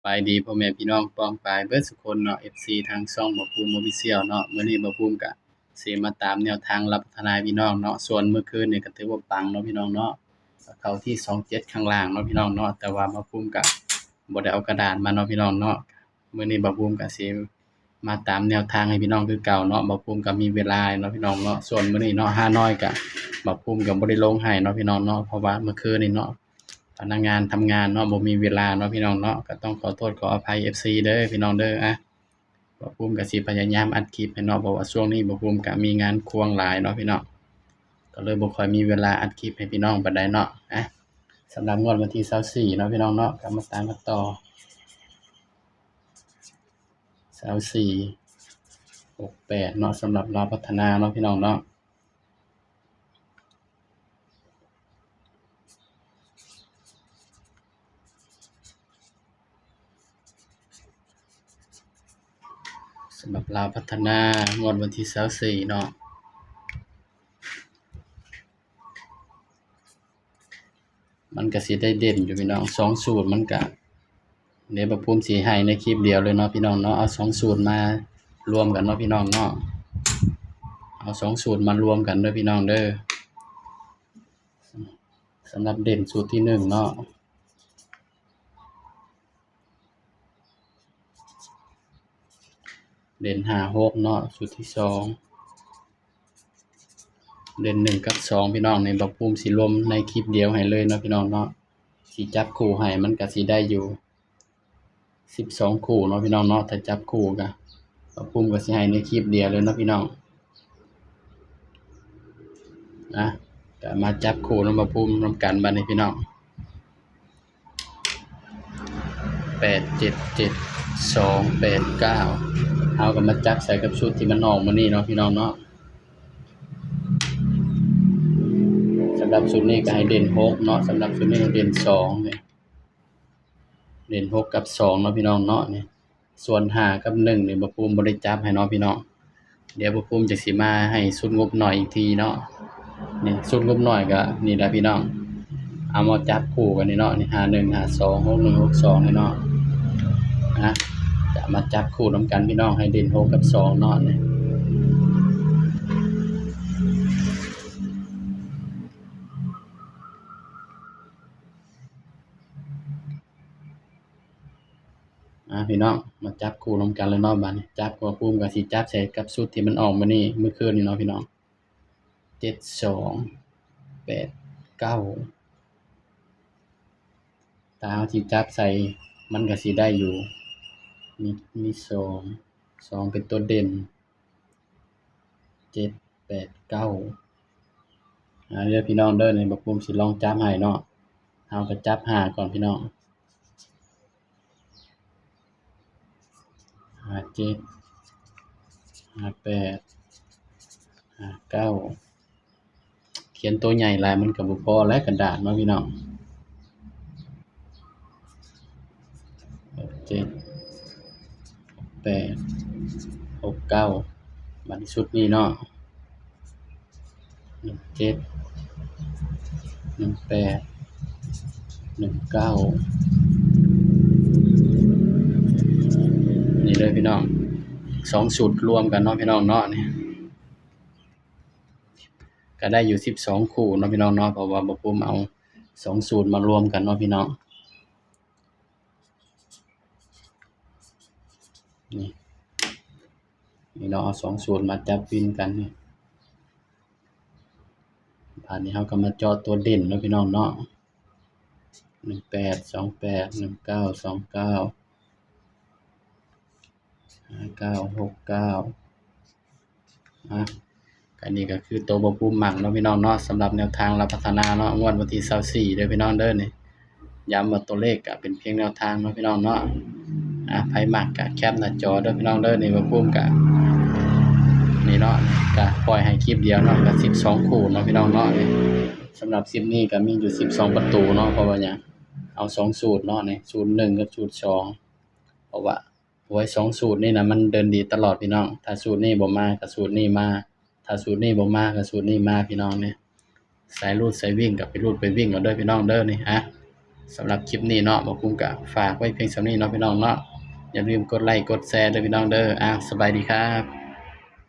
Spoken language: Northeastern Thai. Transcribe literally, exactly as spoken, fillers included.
บายดีพ่อแม่พี่น้องป้องปายเบิดสุคนเนาะ เอฟซี ทางช่องบ่าวภูมิ Official เนาะ มื้อนี้บ่าวภูมิกะสิมาตามแนวทางรับพัฒนาพี่น้องเนาะ ส่วนมื้อคืนนี่ก็ถือว่าปังเนาะพี่น้องเนาะ เข้าที่สองเจ็ดข้างล่างเนาะพี่น้องเนาะ แต่ว่าบ่าวภูมิกะบ่ได้เอากระดาษมาเนาะพี่น้องเนาะ มื้อนี้บ่าวภูมิกะสิมาตามแนวทางให้พี่น้องคือเก่าเนาะ บ่าวภูมิกะมีเวลาเนาะพี่น้องเนาะ ส่วนมื้อนี้เนาะ ฮานอยกะบ่าวภูมิกะบ่ได้ลงให้เนาะพี่น้องเนาะ เพราะว่ามื้อคืนนี่เนาะ พนักงานทำงานเนาะ บ่มีเวลาเนาะพี่น้องเนาะ ก็ต้องขอโทษขออภัย เอฟซี เด้อพี่น้องเด้อ อ่ะ บ่าวภูมิก็สิพยายามอัดคลิปให้เนาะ เพราะว่าช่วงนี้บ่าวภูมิก็มีงานควงหลายเนาะพี่น้อง ก็เลยบ่ค่อยมีเวลาอัดคลิปให้พี่น้องปานใดเนาะ อ่ะ สำหรับงวดวันที่ซาวสี่เนาะพี่น้องเนาะ ก็มาตามกันต่อ ซาวสี่ หกแปด เนาะ สำหรับลาวพัฒนาเนาะพี่น้องเนาะ สำหรับลาวพัฒนางวดวันที่ซาวสี่เนาะ มันก็สิได้เด่นอยู่พี่น้อง สองสูตรมันก็ เดี๋ยวบ่าวภูมิสิให้ในคลิปเดียวเลยเนาะพี่น้องเนาะ เอาสองสูตรมารวมกันเนาะพี่น้องเนาะ เอาสองสูตรมารวมกันเด้อพี่น้องเด้อ สำหรับเด่นสูตรที่หนึ่งเนาะ เด่นห้าหกเนาะ สูตรที่สอง เด่นหนึ่งกับสองพี่น้อง นี่บ่าวภูมิสิรวมในคลิปเดียวให้เลยเนาะพี่น้องเนาะ สิจับคู่ให้มันก็สิได้อยู่ สิบสองคู่เนาะพี่น้องเนาะ ถ้าจับคู่ก็ บ่าวภูมิก็สิให้ในคลิปเดียวเลยเนาะพี่น้อง นะ ก็มาจับคู่นำบ่าวภูมินำกันบัดนี้พี่น้อง แปดเจ็ดเจ็ด สองแปดเก้า เฮาก็มาจับใส่กับชุดที่มันออกมื้อนี้เนาะพี่น้องเนาะ สำหรับชุดนี้ก็ให้เด่นหกเนาะ สำหรับชุดนี้ให้เด่นสองเนี่ย เด่นหกกับสองเนาะพี่น้องเนาะ นี่ ส่วนห้ากับหนึ่งนี่บ่าวภูมิบ่ได้จับให้เนาะพี่น้อง เดี๋ยวบ่าวภูมิจะสิมาให้ชุดงบน้อยอีกทีเนาะ นี่ชุดงบน้อยก็นี่แหละพี่น้อง เอามาจับคู่กันนี่เนาะ นี่ ห้าหนึ่ง ห้าสอง หกหนึ่ง หกสอง นี่เนาะ นะ จะมาจับคู่นำกันพี่น้อง ให้เด่นหกกับสองเนาะ นี่ อ่ะพี่น้อง มาจับคู่นำกันเลยเนาะ บัดนี้จับบ่าวภูมิก็สิจับใส่กับชุดที่มันออกมื้อนี้ มื้อคืนนี้เนาะพี่น้อง เจ็ดสอง แปดเก้า ถ้าเฮาสิจับใส่มันก็สิได้อยู่ มี มีสอง สองเป็นตัวเด่น เจ็ดแปดเก้า อ่า เด้อพี่น้องเด้อ นี่บ่าวภูมิสิลองจับให้เนาะ เฮาก็จับห้าก่อนพี่น้อง ห้าเจ็ด ห้าแปด ห้าเก้า เขียนตัวใหญ่หลายมันก็บ่พอแล้วกระดาษเนาะพี่น้อง หกเจ็ด หกแปด หกเก้า บัดนี้ชุดนี้เนาะ หนึ่งเจ็ด หนึ่งแปด หนึ่งเก้า นี่เลยพี่น้อง สองสูตรรวมกันเนาะพี่น้องเนาะ นี่ ก็ได้อยู่สิบสองคู่เนาะพี่น้องเนาะ เพราะว่าบ่าวภูมิเอาสองสูตรมารวมกันเนาะพี่น้อง นี่ นี่เนาะ เอาสองสูตรมาจับวินกันนี่ บาดนี้เฮาก็มาเจาะตัวเด่นเนาะพี่น้องเนาะ หนึ่งแปด สองแปด หนึ่งเก้า สองเก้า ห้าเก้า หกเก้า อ่ะ อันนี้ก็คือตัวบ่าวภูมิมักเนาะพี่น้องเนาะ สำหรับแนวทางลาวพัฒนาเนาะ งวดวันที่ซาวสี่เด้อพี่น้องเด้อ นี่ ย้ำว่าตัวเลขก็เป็นเพียงแนวทางเนาะพี่น้องเนาะ อ่ะ ไผมักก็แคปหน้าจอเด้อพี่น้องเด้อ นี่บ่าวภูมิก็ นี่เนาะ ก็ปล่อยให้คลิปเดียวเนาะ ก็สิบสองคู่เนาะพี่น้องเนาะ นี่ สำหรับคลิปนี้ก็มีอยู่สิบสองประตูเนาะ เพราะว่าหยัง เอาสองสูตรเนาะ นี่ สูตรหนึ่งกับสูตรสอง เพราะว่า หวยสองสูตรนี่นะมันเดินดีตลอดพี่น้อง ถ้าสูตรนี้บ่มาก็สูตรนี้มา ถ้าสูตรนี้บ่มาก็สูตรนี้มาพี่น้อง นี่ สายรูดสายวิ่งก็ไปรูดไปวิ่งเอาเด้อพี่น้องเด้อ นี่ อ่ะ สำหรับคลิปนี้เนาะ บ่าวกุ้งก็ฝากไว้เพียงส่ำนี้เนาะพี่น้องเนาะ อย่าลืมกดไลค์กดแชร์เด้อพี่น้องเด้อ อ่ะ สบายดีครับ